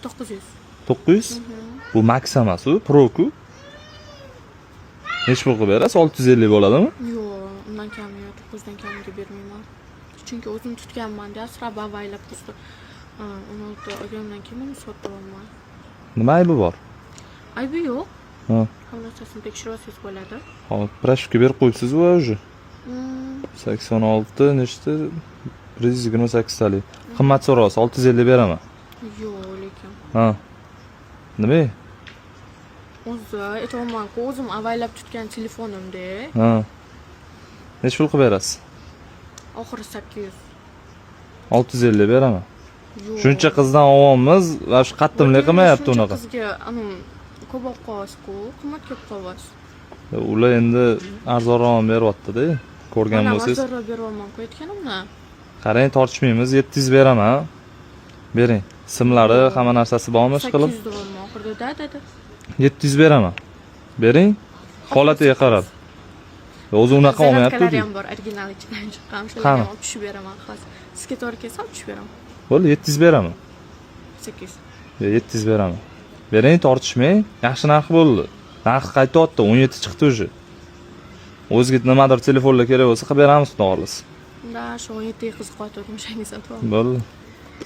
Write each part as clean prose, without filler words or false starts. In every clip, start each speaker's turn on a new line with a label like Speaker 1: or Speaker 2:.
Speaker 1: 900.
Speaker 2: 900? Bu Max emas, u Pro-ku. Nechi pul qilib berasiz? 650 bo'ladimi?
Speaker 1: Yo'q, undan kami yo'q, 900 dan kamiga bermayman. Chunki o'zim tutganman-da, asrab avaylab, просто 16 olgandan keyin uni sotyapman.
Speaker 2: Nima aybi bor?
Speaker 1: Aybi yo'q.
Speaker 2: Ha.
Speaker 1: Hamma narsasini tekshirib olsangiz bo'ladi.
Speaker 2: Hop, прошивка berib qo'yibsiz u уже. 86 nechta? 128 talik. Qimmat so'rayapsiz, 650 beraman.
Speaker 1: Yo'q, lekin.
Speaker 2: Ha. Nima?
Speaker 1: O'zi aytyapman-ku, o'zim avaylab tutgan telefonimda.
Speaker 2: Ha. Nechi pul qilib berasiz?
Speaker 1: Oxiri 800.
Speaker 2: 650 beraman.
Speaker 1: Yo'q.
Speaker 2: Shuncha qizdan olyapmiz va shu qattimlik qilmayapti
Speaker 1: Shuncha
Speaker 2: unaqa.
Speaker 1: qizga anu ko'p olib qolyapsiz-ku, qimmat kelib qolyapsiz.
Speaker 2: Ular endi arzonroq ham beryapti-da. Ko'rgan
Speaker 1: Mana
Speaker 2: bo'lsangiz.
Speaker 1: arzonroq beryapman-ku aytganimni.
Speaker 2: Qarang, tortishmaymiz, 700 beraman. Bering. Simlari, hamma narsasi bormi ish qilib?
Speaker 1: 800 deyapman oxirida, да.
Speaker 2: 700 beraman. Bering. Holatiga qarab. O'zi unaqa olmayapti.
Speaker 1: Зарядка lari ham bor, original ichidan chiqqan.
Speaker 2: Qani?
Speaker 1: O'shalarni ham olib tushib beraman hozir. Sizga to'g'ri kelsa, olib tushib beraman.
Speaker 2: Bo'ldi, 700 beraman.
Speaker 1: 800.
Speaker 2: 700 beraman. Bering, tortishmang. Yaxshi narx bo'ldi. Narx qaytyapti, 17 chiqdi уже. O'ziga nimadir telefonlar kerak bo'lsa, qilib beramiz, xudo xohlasa.
Speaker 1: Да, shu 17 ga qiziqyotgandim, o'shanga sotib oldim.
Speaker 2: Bo'ldi.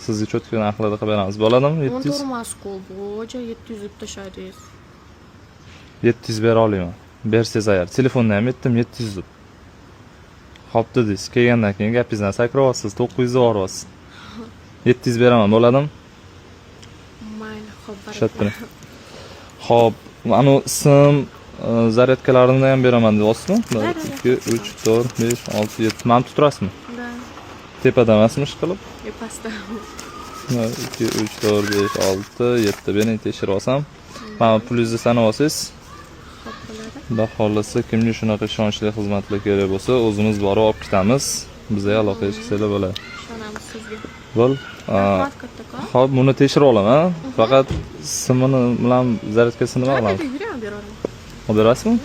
Speaker 2: Sizga чётко narxlarda qilib beramiz. Bo'ladimi
Speaker 1: 14
Speaker 2: 700?
Speaker 1: Emas-ku, bu joy 700 deb tashladingiz.
Speaker 2: 700 bera olaman. Bersangiz agar. Telefonni ham aytdim 700 deb. Xo'p dedingiz. Kelgandan keyin gapingizdan sakrayapsiz, 900 deb yuboryapsiz. 700 beraman, bo'ladimi?
Speaker 1: Mayli, xo'p,
Speaker 2: Ishlab turing. Xo'p, anu sim, зарядка larini ham beraman deyapsizmi?
Speaker 1: Да.
Speaker 2: 2, 3, 4, 5, 6, 7. Mana tuturasizmi?
Speaker 1: Да.
Speaker 2: Tepada emasmi ish qilib?
Speaker 1: Yo, pastda.
Speaker 2: 2, 3, 4, 5, 6, 7. Bering, tekshirib olsam. Mana pulingizni sanab olsangiz.
Speaker 1: Xo'p, bo'ladi.
Speaker 2: Xudo xohlasa, kimga shunaqa ishonchli xizmatlar kerak bo'lsa, o'zimiz borib olib ketamiz. Bizga aloqaga chiqsanglar bo'ladi.
Speaker 1: Ishonamiz sizga.
Speaker 2: Bo'l.
Speaker 1: Rahmat kattakon.
Speaker 2: Xo'p, buni tekshirib olaman. Faqat simini bilan зарядка sini nima qilamiz?
Speaker 1: Yuraman, beraveraman.
Speaker 2: Olib berasizmi?